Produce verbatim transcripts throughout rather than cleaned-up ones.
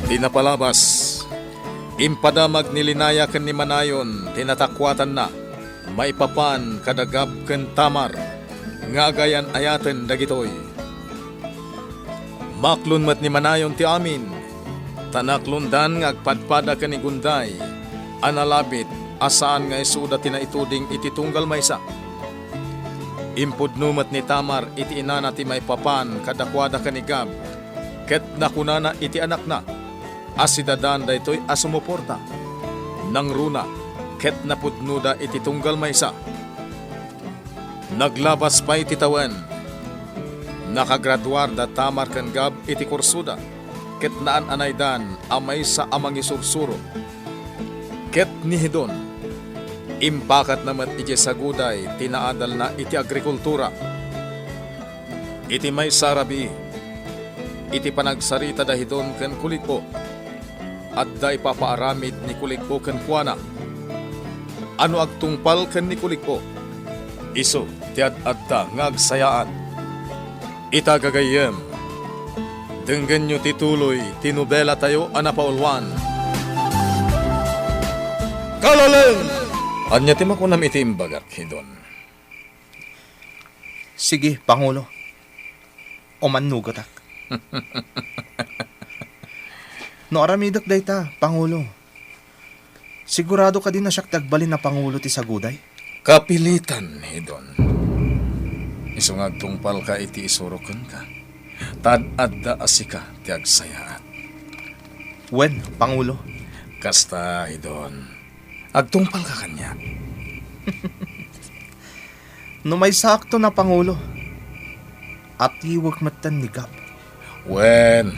Ti napalabas, impadamag ni Linaya ken ni Manayon ti natakuatanna maipapan kada Gab ken Tamar nga agayan-ayaten dagitoy. Maklon met ni Manayon ti amin, ta naklondan nga agpadpada ken ni Gunday a nalabit a saan nga isuda ti naituding iti tunggal maysa. Impudno met ni Tamar iti inana ti maipapan kadakuada ken ni Gab, ket nakunana iti anakna a sidadan daytoy a sumuporta. Nangruna ket napudnoda iti tunggal maysa. Naglabas pay ti tawen. Nakagraduar da Tamar ken Gab iti kursoda, ket naan-anaydan a maysa a mangisursuro. Ket ni Hidon, impakatna met idiay Saguday ti naadalna iti agrikultura. Iti maysa a rabii, iti panagsarita da Hidon ken Kulig-o, adda ipapaaramid ni Kulig-o kenkuana. A no agtungpal ken ni Kulig-o, isu ti ad-adda nga agsayaat. Ita gagayyem, denggenyo ti tuloy ti nobelatayo a napauluan. Kalaleng! Ania ti makunam iti imbagak, Hidon? Sige, Pangulo. Umannugetak. No aramidek dayta, Pangulo, sigurado kadi a siak ti agbalin a Pangulo ti Saguday? Kapilitan, Hidon. Isu nga agtungpalka iti isurok kenka, ta ad-adda a sika ti agsayaat. Wen, Pangulo. Kasta, Hidon. Agtungpalka kaniak. No maysaakton a Pangulo, atiwek metten ni Gab. Wen,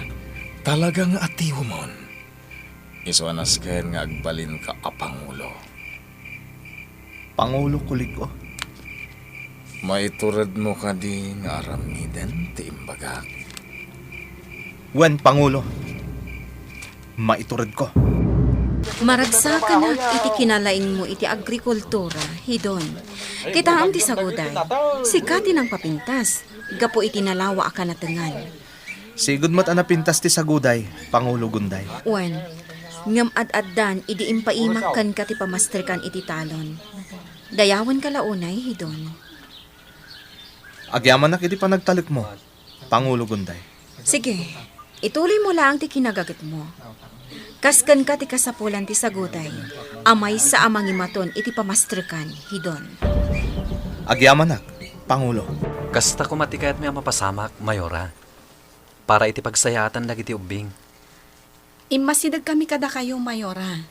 talaga nga atiwemon. Isu a nasken nga agbalinka a Pangulo. Pangulo Kulig-o. Maituredmo kadi nga aramiden ti imbagak? Wen, Pangulo. Maituredko. Maragsakanak iti kinalaingmo iti agrikultura, Hidon. Kitaem ti Saguday. Sika ti nangpapintas gapu iti nalawa a kanatengan. Sigud met a napintas ti Saguday, Pangulo Gunday. Wen, ngem ad-addan idi impaimak kenka ti pamasterkan iti talon. Dayawenka la unay, Hidon. Agyamanak iti panagtalekmo, Pangulo Gunday. Sige, ituloymo laeng ti kinagagetmo. Kas kenka ti kasapulan ti Saguday a maysa a mangimaton iti pamasterkan, Hidon. Agyamanak, Pangulo. Kasta koma ti kayatmi a mapasamak, Mayora, para iti pagsayaatan dagiti ubbing. Immasidegkami kadakayo, Mayora,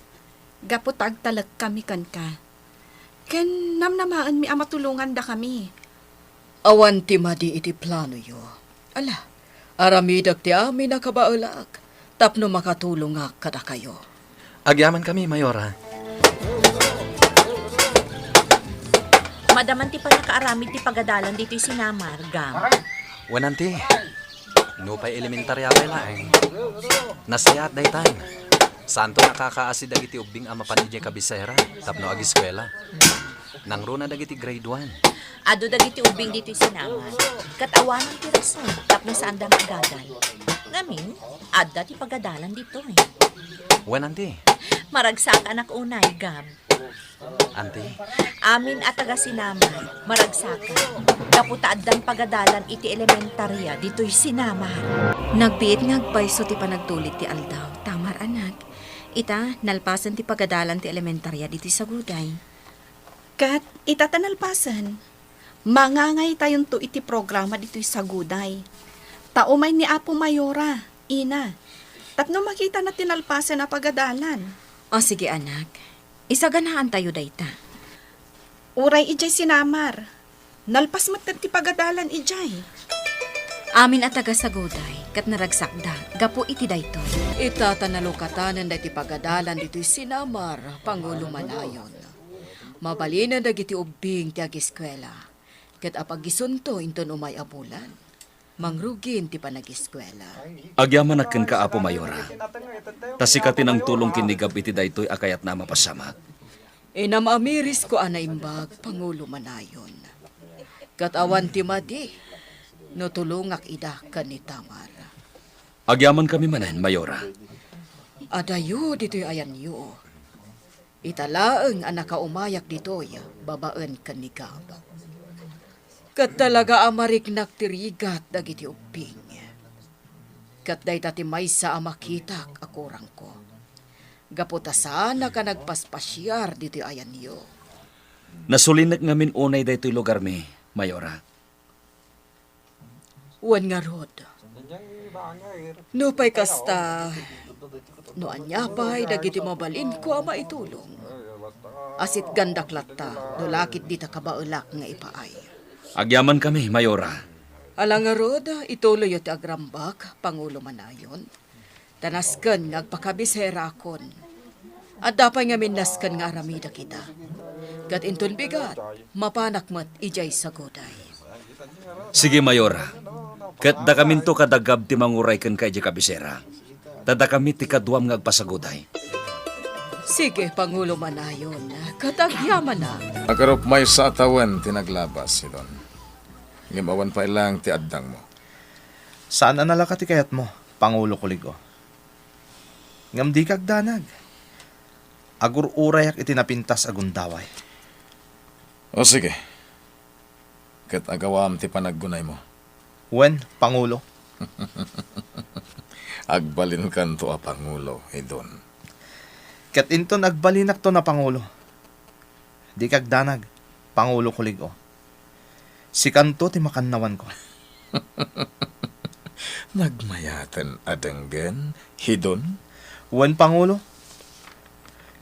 gapu ta agtalekkami kenka. Ken namnamaenmi a matulongandakami. Awan ti madi iti planoyo. Ala, aramidek ti amin a kabaelak tapno makatulongak kadakayo. Agyamankami, Mayora. Madaman ti pannakaaramid ti pagadalan ditoy sinamar, Gab. Wen, Anti. Nupay elementarya pay laeng, nasayaat daytan. Saanto nakakaasi dagiti ubbing a mapan idiay kabisera tapno agiskuela. Nangruna dagiti grade one. Adu dagiti ubbing ditoy sinamar, ket awanan ti rason tapno saanda nga agadal. Ngamin, adda ti pagadalan ditoy. Wen, Anti. Maragsakanak unay, Gab. Anti. Amin a taga-Sinamar, maragsakak. Gapu ta addan pagadalan iti elementarya ditoy Sinamar. Nagbiit nga agpayso ti panagtulid ti aldaw, Tamar, anak. Ita, nalpasen ti pagadalan ti elementarya ditoy Saguday. Ket ita ta nalpasen, mangangaytayonto iti programa ditoy Saguday. Ta umay ni Apo Mayora, ina, tapno makitana ti nalpasen a pagadalan. O, sige, anak. Isaganaantayo dayta. Uray idiay Sinamar, nalpas met ti pagadalan idiay. Amin a taga-Saguday ket naragsakda gapu iti daytoy. Ita ta nalukatanen daytoy pagadalan ditoy Sinamar, Pangulo Manayon. Mabalinen dagiti ubbing ti agiskuela, ket apagisunto inton umay a bulan, mangrugin ti panagiskuela. Agyamanak kenka, Apo Mayora. Ta sika ti nangtulong ken ni Gab iti daytoy a kayatna a mapasamak. Inam-amirisko a naimbag, Pangulo Manayon. Ket awan ti madi no tulongak ida ken ni Tamar. Agyamankami manen, Mayora. Adayo ditoy ayanyo. Ita laeng a nakaumayak ditoy babaen ken ni Gab. Ket talaga a mariknak ti rigat dagiti ubbing. Ket dayta ti maysa a makitak a kurangko. Gapu ta saanak a nagpaspasiar ditoy ayanyo. Nasulinek ngamin unay daytoy lugarmi, Mayora. Wen ngarud, nupay kasta, no ania pay dagiti mabalinko a maitulong, asitgandak latta no lakit dita kabaelak nga ipaay. Agyamankami, Mayora. Ala ngarud, ituloyyo ti agrambak, Pangulo Manayon. Ta nasken nga agpakabiserakon. Adda pay ngamin nasken nga aramidek ita. Ket inton bigat, mapanak met idiay saguday. Sige, Mayora. Ket dakaminto kada Gab ti manguray kenka idiay kabisera. Ta dakami ti kaduam nga agpasaguday. Sige, Pangulo Manayon. Ket agyamanak. Agarup maysa a tawen ti naglabas, Sidon. Ngem awan pay laeng ti addangmo. Saan a nalaka ti kayatmo, Pangulo Kulig-o. Ngem dika agdanag. Agur-urayak iti napintas a gundaway. O sige. Ket agawam ti panaggunaymo. Wen, Pangulo. Agbalinkanto a pangulo, Sidon. Ket inton agbalinakton a pangulo, dika agdanag, Pangulo Kulig-o. Sikanto ti makannawanko. Nagmayaten a denggen, Sidon? Wen, Pangulo.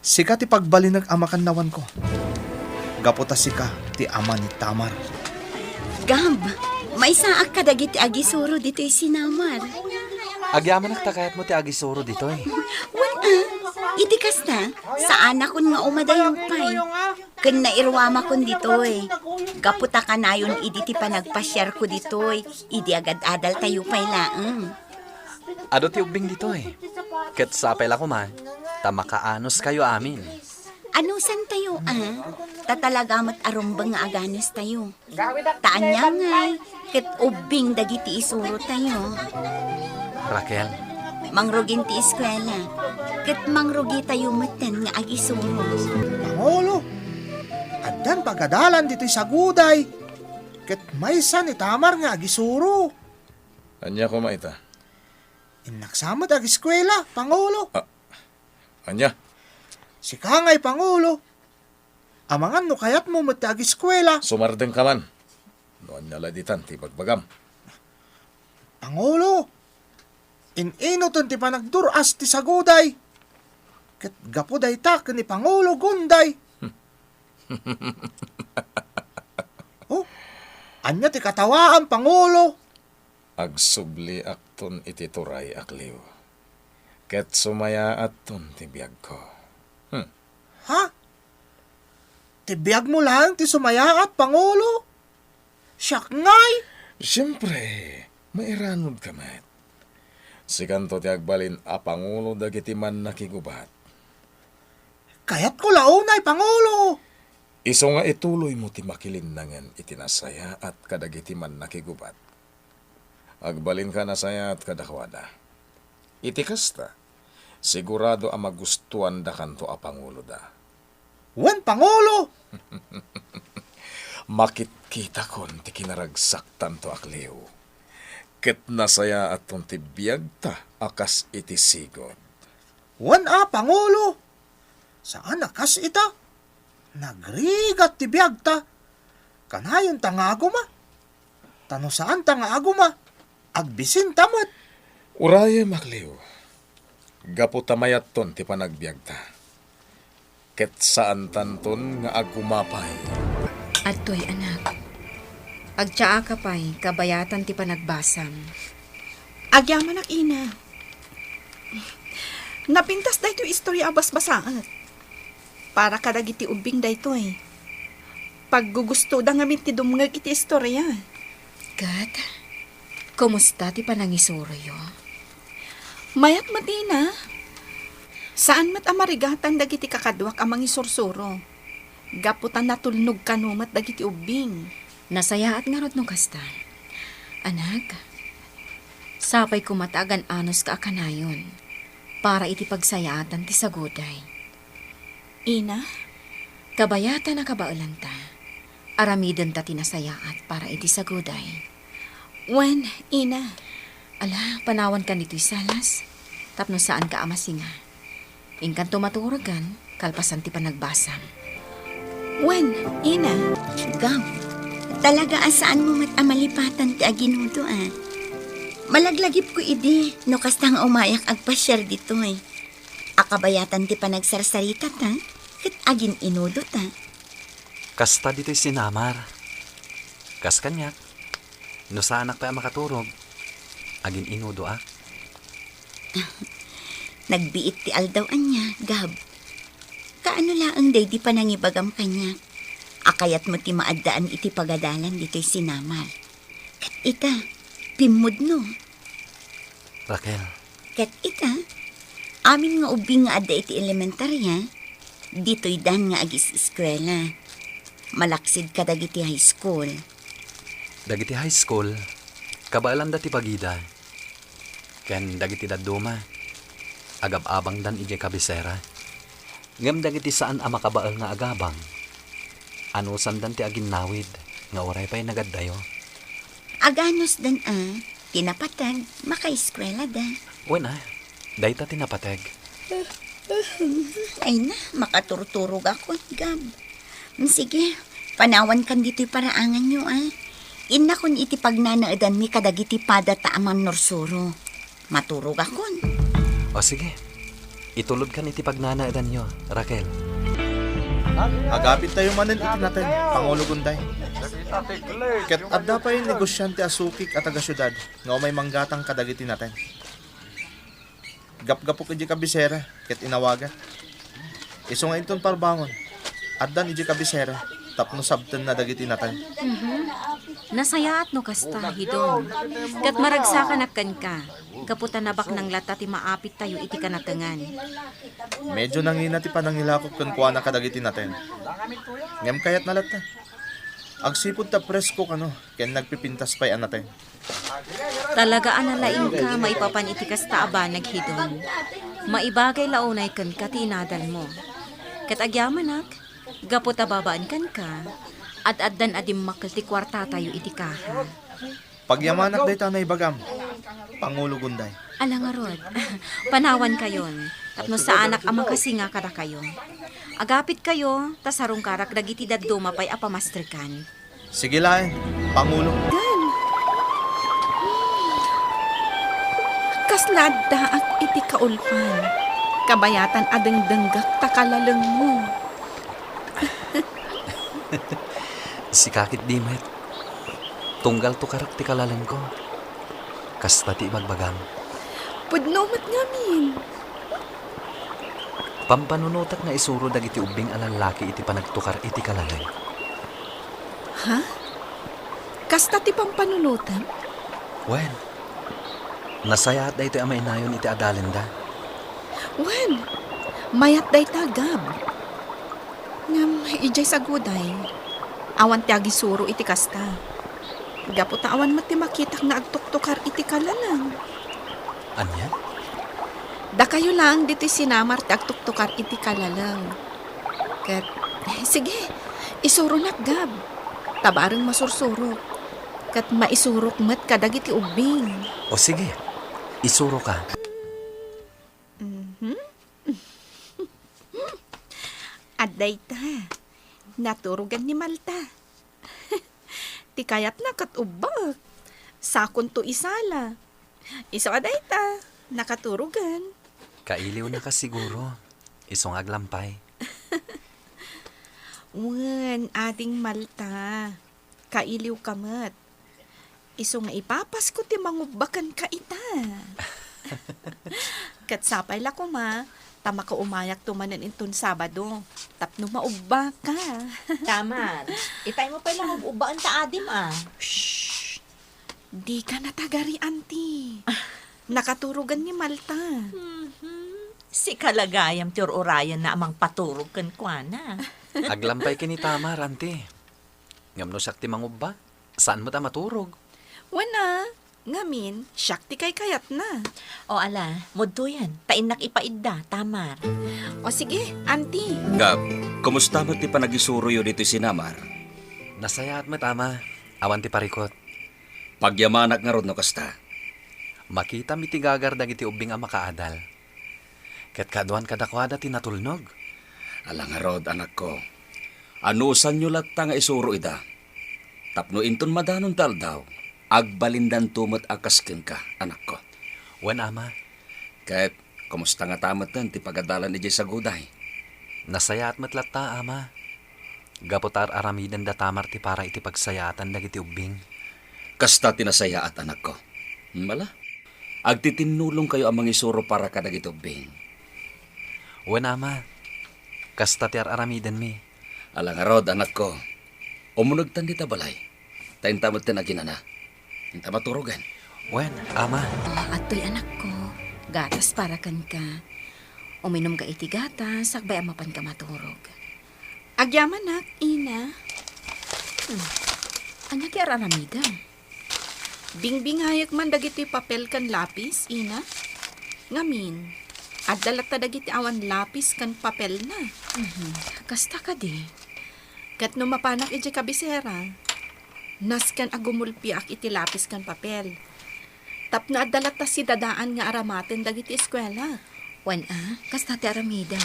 Sika ti pagbalinek a makannawanko. Gapu ta sika ti ama ni Tamar. Gab, maisaak kadagiti agisuro ditoy sinamar. Agyamanak ta kayatmo ti agisuro ditoy. Wen, a, iti kasta, saanakon nga umadayo pay. Ken nairuamakon ditoy. Gapu ta kanayon idi ti panagpasiarko ditoy, idi agad-adaltayo pay laeng. Adu ti ubbing ditoy. Ket sapay la koma, ta makaanoskayo amin. Anusantayo, a? Ta talaga met a rumbeng nga aganostayo. Ta ania ngay, ket ubbing dagiti isurotayo. Raquel. Mangrugin ti eskuela, ket mangrugitayo metten nga agisuro. Pangulo, addan pagadalan ditoy saguday, ket maysa ni Tamar nga agisuro. Ania koma ita? Innak sa met agiskuela, Pangulo. Ah, ania? Sika ngay, Pangulo. Amangan no kayatmo met ti agiskuela. Sumardengka man. No ania la ditan ti ibagbagam. Pangulo, in-inuton ti panagdur-as ti saguday. Ket gapu dayta ken ni Pangulo Gunday. Oh, ania ti katawaam, Pangulo? Agsubliakton iti turay a Cleo. Ket sumayaatton ti biagko. Hmm. Ha? Ti biagmo laeng ti sumayaat, Pangulo? Siak ngay? Siempre, mairanudka met. Sikanto ti agbalin a pangulo dagiti mannakigubat. Kayatko la unay, Pangulo! Isu nga ituloymo ti makilinnangen iti nasayaat kadagiti mannakigubat. Agbalinka a nasayaat kadakuada. Iti kasta, sigurado a magustuandakanto a panguloda. Wen, Pangulo! Makitkitakon ti kinaragsaktanto a Cleo. Ket nasayaatton ti biagta a kas iti sigud. Wen a, Pangulo! Saan a kas ita. Nagrigat ti biagta. Kanayonta nga aguma. Ta no saanta nga aguma, agbisinta met. Urayem a Cleo, gapu ta mayatton ti panagbiagta. Ket saantanton nga aguma pay. Adtoy, anak. Agtsaaka pay, kabayatan ti panagbasam. Agyamanak, ina. Napintas daytoy istorya a basbasaet. Para kadagiti ubbing daytoy. Paggugustoda ngamin ti dumngeg iti istorya. Ket, kumusta ti panangisuroyo? Mayat met, ina. Saan met a marigatan dagiti kakaduak a mangisursuro. Gapu ta natulnog kano met dagiti ubbing. Nasayaat ngarud no kasta. Anak, sapay koma ta agan-anuska a kanayon. para iti pagsayaatan ti saguday. Ina? Kabayatan a kabaelanta, aramidenta ti nasayaat para iti saguday. Wen, ina. Ala, panawankan ditoy salas, tapno saanka a masinga. Inkanto maturog, kalpasan ti panagbasam. Wen, ina. Gab, talaga a saanmo met a malipatan ti aginudo, a. Malaglagipko idi no kasta nga umayak agpasiar ditoy. A kabayatan ti panagsarsarita ta, ket agin-inudo ta. Kasta ditoy sinamar. Kas kaniak, no saanak pay a makaturog, agin-inudoak. Nagbiit ti aldaw ania, Gab. Kaano laeng daydi panangibagam kaniak a kayatmo ti maaddaan iti pagadalan ditoy sinamar? Ket ita, pimmudno. Raquel. Ket ita, amin nga ubbing nga adda iti elementaria, ditoydan nga agis-eskuela. Malaksid kadagiti high school. Dagiti high school, kabaelanda ti bagida. Ken dagiti dadduma, agab-abangdan idiay kabisera. Ngem dagiti saan a makabael nga agabang, anusandan ti aginnawid nga uray pay nagaddayo. Aganusdan a, ti napateg, makaeskuelada. Wen a, dayta ti napateg. Ay na, makaturturogakon, Gab. Mm, sige, panawankan ditoy paraanganyo, a. Innakon iti pagnanaedanmi kadagiti padata a mannursuro. Maturogakon. O sige, itulodkan iti pagnanaedanyo, Raquel. Agapit tayo manen iti naten, Pangulo Gunday. Ket adda pay negosiante a sukik a taga-siudad nga umay manggatang kadagiti naten. Gapgapuk idiay kabisera ket inawagak. Isu nga inton parbangon, addan idiay kabisera tapno sabtenna dagiti naten. Mhm. Nasayaat no kasta, Hidon. Ket maragsakanak kenka, gapu ta nabaknang latta ti maapittayo iti kanatengan. Medyo nangina ti panangilakok kenkuana kadagiti naten. Ngem kayatna latta. Agsipud ta presko kano ken nagpipintas pay a naten. Talaga a nalaingka maipapan iti kasta a banag, Hidon. Maibagay la unay kenka ti inadalmo. Ket agyamanak, gapu ta babaen kenka, ad-addan a dimmakkel ti kuartatayo iti kaha. Pagyamanak dayta a naibagam, Pangulo Gunday. Ala ngarud, panawankayon, tapno saanak a makasinga kadakayo. Agapitkayo, ta sarungkarak dagiti dadduma pay a pamasterkan. Sige laeng, Pangulo. Gan. Kasla addaak iti kaulpan. Kabayatan a dengdenggak ta kalalengmo. Sika ketdi met. Tunggal tukarak ti kalalengko. Kasta ti ibagbagam. Pudno met ngamin. Pampanunotek nga isuro dagiti ubbing a lallaki iti panagtukar iti kalaleng. Ha? Kasta ti pampanunotem? Wen, nasayaat daytoy a mainayon iti adalenda. Wen, mayat dayta, Gab. Ngem idiay saguday, awan ti agisuro iti kasta. Gapu ta awan met ti makitak nga agtuktukar iti kalaleng. Ania? Dakayo laeng ditoy sinamar ti agtuktukar iti kalaleng. Ket, sige, isuronak, Gab. Ta bareng masursurok. Ket maisurok met kadagiti ubbing. O sige, isuroka. Mhm. Adda ita. Naturogan ni Malta. Ti kayatna ket ubbak. Sakonto isala. Isu a dayta, nakaturogan. Kailiwnaka siguro. Isu nga aglampay. Wen, Ading Malta. Kailiwka met. Isu nga ipapasko ti mangubba kenka ita. Ket sapay la koma, ta makaumayakto manen inton Sabado, tapno maubbaka. Tamar, itaymo pay la nga ub-ubbaen ta adim a. Shh! Dika natagari, Auntie. Nakaturogan ni Malta. Mhm. Sika la gayam ti ur-urayenna a mangpaturog kenkuana. Aglampay ken ni Tamar, Auntie. Ngem no siak ti mangubba, saan met a maturog. Wen a, Ngamin, siak ti kaykayatna. O ala, mudtoyen, ta innak ipaidda, Tamar. O sige, Auntie. Gab, kumusta met ti panagisuroyo ditoy sinamar? Nasayaat met, Ama. Awan ti parikut. Pagyamanak ngarud no kasta. Makitam iti gagar dagiti ubbing a makaadal. Ket kaaduan kadakuada ti natulnog. Ala ngarud, anakko. Anusanyo latta nga isuro ida. Tapno inton madanon ti aldaw, agbalindanto met a kas kenka, anakko. Wen, Ama. Ket kumusta ngata metten ti pagadalan idiay saguday? Nasayaat met latta, Ama. Gapu ta ar-aramidenda Tamar ti para iti pagsayaatan dagiti ubbing. Kasta ti nasayaat, anakko. Mala, agtitinnulongkayo a mangisuro para kadagiti ubbing. Wen, Ama. Kasta ti ar-aramidenmi. Ala ngarud, anakko. Umunegtan dita balay. Ta inta metten aginana. Inta maturogen. Wen, Ama. O, adtoy, anakko. Gatas para kenka. Uminumka iti gatas, sakbay a mapanka maturog. Agyamanak, Ina. Hmm. Ania ti ar-aramidem? Bingbingayek man dagitoy papel ken lapis, Ina. Ngamin, adda latta dagiti awan lapis ken papelna. Mhm. Kasta kadi? Ket no mapanak idiay kabisera, nasken a gumulpiak iti lapis ken papel. Tapno adda latta sidadaan nga aramaten dagiti eskuela. Wen a, kasta ti aramidem.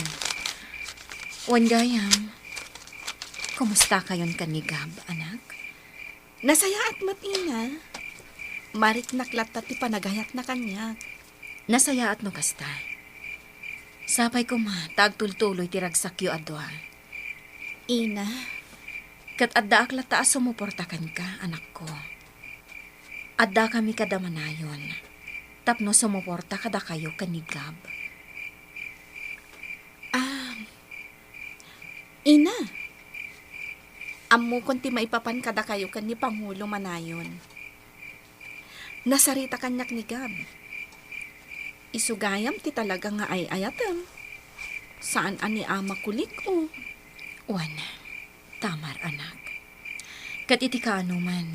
Wen gayam, kumustakayon ken ni Gab, anak? Nasayaat met, Ina. Mariknak latta ti panagayatna kaniak. Nasayaat no kasta. Sapay koma ta agtultuloy ti ragsakyo a dua. Ina. Ket addaak latta a sumuporta kenka, anakko. Addakami kada manayon tapno sumuporta kadakayo ken ni Gab. Ah, Ina, ammokon ti maipapan kadakayo ken ni Pangulo manayon. Nasarita kaniak ni Gab. Isu gayam ti talaga nga ay-ayatem. Saan a ni ama kulik-o. Wen, Tamar, anak. Ket iti kaanoman,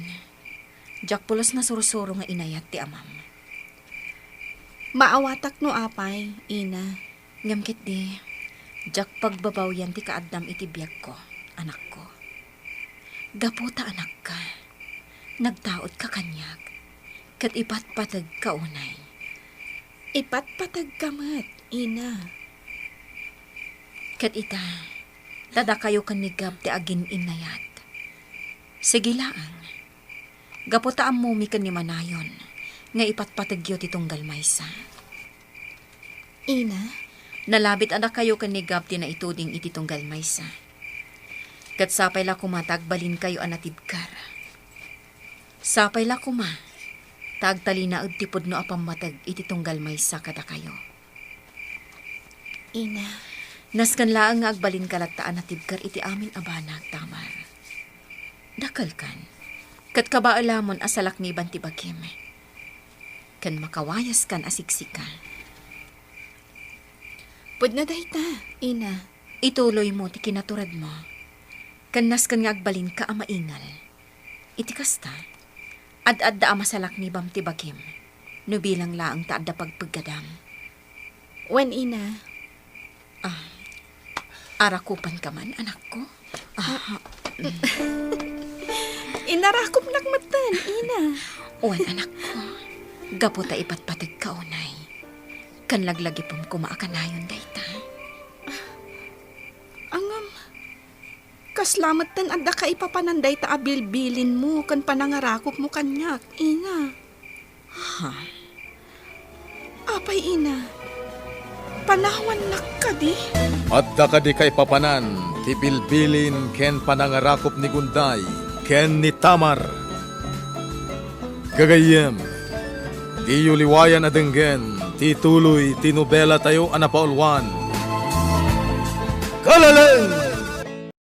diak pulos nasursuro nga inayat ti amam. Maawatak no apay, Ina. Ngem ketdi, diak pagbabawian ti kaaddam iti biagko, anakko. Gapu ta anakka, nagtaudka kaniak, ket ipatpategka unay. Ipatpategka met, Ina. Ket ita, ta dakayo ken ni Gab ti agin-inayat. Sige laeng. Gapu ta ammomi ken ni manayon nga ipatpategyo ti tunggal maysa. Ina? Nalabit a dakayo ken ni Gab ti naituding iti tunggal maysa. Ket sapay la koma ta agbalinkayo a natibker. Sapay la koma ta agtalinaed ti pudno a pammateg iti tunggal maysa kadakayo. Ina. Nasken laeng nga agbalinka latta a natibker iti amin a banag, Tamar. Dakelkan, ket kabaelamon a salakniban ti bagim, ken makawayaskan a siksika. Pudno dayta, Ina. Ituloymo ti kinaturedmo, ken nasken nga agbalinka a maingal. Iti kasta, ad-adda a masalaknibam ti bagim, no bilang laeng ta adda pagpeggadam. Wen, Ina. Ah, arakupanka man, anakko? Ah, mm. Inarakupnak metten, Ina. Wen, anakko. Gapu ta ipatpategka unay. Ken laglagipem koma a kanayon dayta. Ngem, kasla metten adda kaipapanan dayta a bilbilinmo ken panangarakupmo kaniak, Ina. Ha? Apay, Ina, panawannak kadi? Adda kadi kaipapanan ti bilbilin ken panangarakup ni Gunday ken ni Tamar? Gagayyem, diyo liwayan a denggen ti tuloy ti nobelatayo a napauluan, Kalaleng!